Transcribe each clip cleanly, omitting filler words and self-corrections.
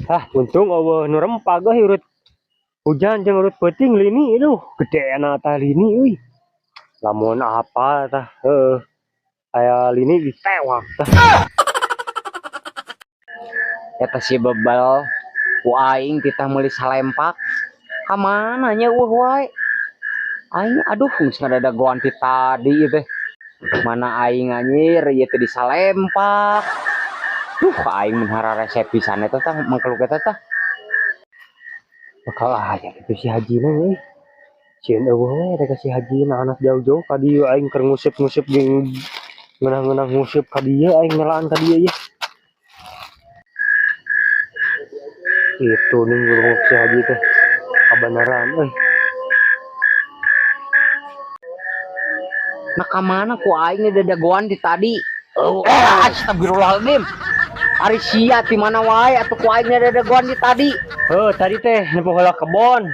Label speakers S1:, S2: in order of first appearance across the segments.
S1: Ah, untung euweuh nu rempag euy, urut hujan jeung urut peuting lini, aduh, gedena tah lini euy. Lamun apa tah, heueuh. Aya lini ditewak tah.
S2: Eta si Bebel ku aing titah meuli salempak. Ka mana nya, euweuh wae. Aing, aduh, geus ngadadagoan ti tadi ieu teh. Mana aing anjir ieu teh disalempak. Duh, aing mun hararese pisan eta tah mangkeluk eta tah.
S1: Bakal aya kitu si hajina euy. Sieun euweuh we rek ka si hajina anak jauh-jauh ka dieu, aing keur nguseup-nguseup jeung ngeunah-ngeunah nguseup ka dieu, aing ngelaan ka dieu yeuh. Itu nih ngurunguk si haji teh. Kabeneran euy.
S2: Nah, ka mana ku aing dadagoan ti tadi? Oh, eh, astagfirullahaladzim. Ari sia ti mana wae atuh ku aing dadagoan ti tadi?
S1: Heuh, tadi teh nempo heula kebon.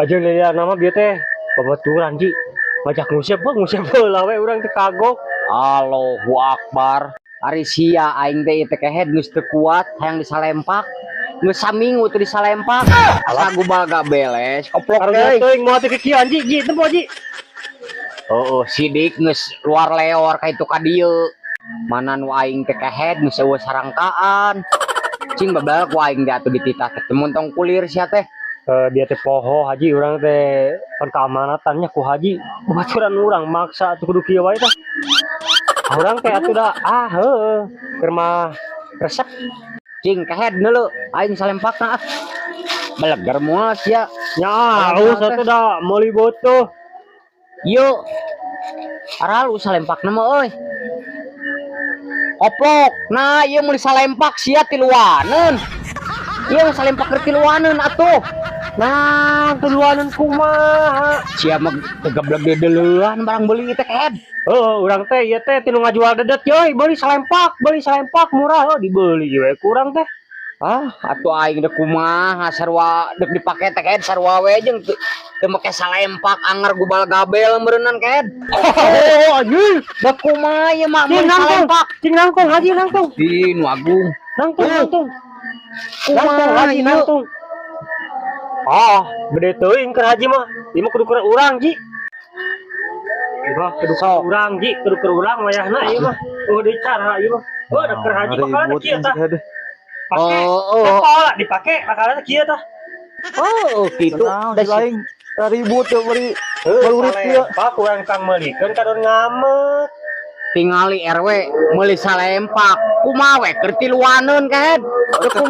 S1: Aja lihat nama bieu teh babaturan, Ji. Ngajak nguseup, heuh, nguseup heula we urang teh kagok.
S2: Allahu Akbar. Ari sia, aing teh ieu teh kehed geus teu kuat hayang disalempak. Geus saminggu teu disalempak. Asa gubal gabeles koplok
S1: Karunya
S2: euy.
S1: Teuing moal teh kieu, Ji, Ji, tempo, Ji.
S2: Heeh, sidik geus luar leor ka itu ka dieu. Mana nu aing teh kehed geus euweuh sarangkaan. Cing babal ku aing teh atuh dititah teh mun tong kulir sia teh.
S1: Eh, dia teh poho, Haji, urang teh pan keamanatannya ku Haji. Babaturan urang maksa atuh kudu kieu wae tah. Urang teh atuh da ah heueuh keur mah resep.
S2: Cing kehed neuleu aing salempakna ah. Beleger moal sia.
S1: Nya alus atuh da meuli beutuh.
S2: Yuk. Aralus salempakna mah euy. Koplok. Nah, ieu meuli salempak sia tiluaneun. Ieu salempak keur tiluaneun atuh.
S1: Nah, tiluaneun kumaha?
S2: Sia mah teu geblek dedeleuan barang beuli teh kehed.
S1: Heuh, urang teh ieu teh tinu ngajual dedet yeuy, beli salempak murah heuh, dibeli we kurang teh.
S2: Ah, atuh aing dek kumaha, sarua dek dipake teh kehed, sarua we jeung teu make salempak anger gubal gabel meureunnan kehed.
S1: Oh, anjing.
S2: Dek kumaha ieu mah
S1: Cing
S2: meuli
S1: nangtung,
S2: salempak.
S1: Cing nangtung, Haji, nangtung.
S2: Di nu agung.
S1: Nangtung, nangtung. Nangtung,
S2: Kumaha
S1: Haji,
S2: ieu?
S1: Nangtung. Ah, gede teuing keur Haji mah. Ieu mah kudu keur urang, Ji. Ieu mah kudu keur urang, Ji, kudu keur urang wayahna ieu mah. Oh, deui cara ieu mah. Oh, da keur Haji bakalan kieu tah. Pake.
S2: Oh.
S1: Pola dipake bakalan kieu tah.
S2: Oh, gitu.
S3: Tenang,
S2: Da
S3: si lain ribut ya beri balurit ieu.
S1: Pak, urang kang meulikeun kadon ngamek.
S2: Tingali RW meuli salempak. Kumaha we keur tiluaneun kehed. Dek kumaha?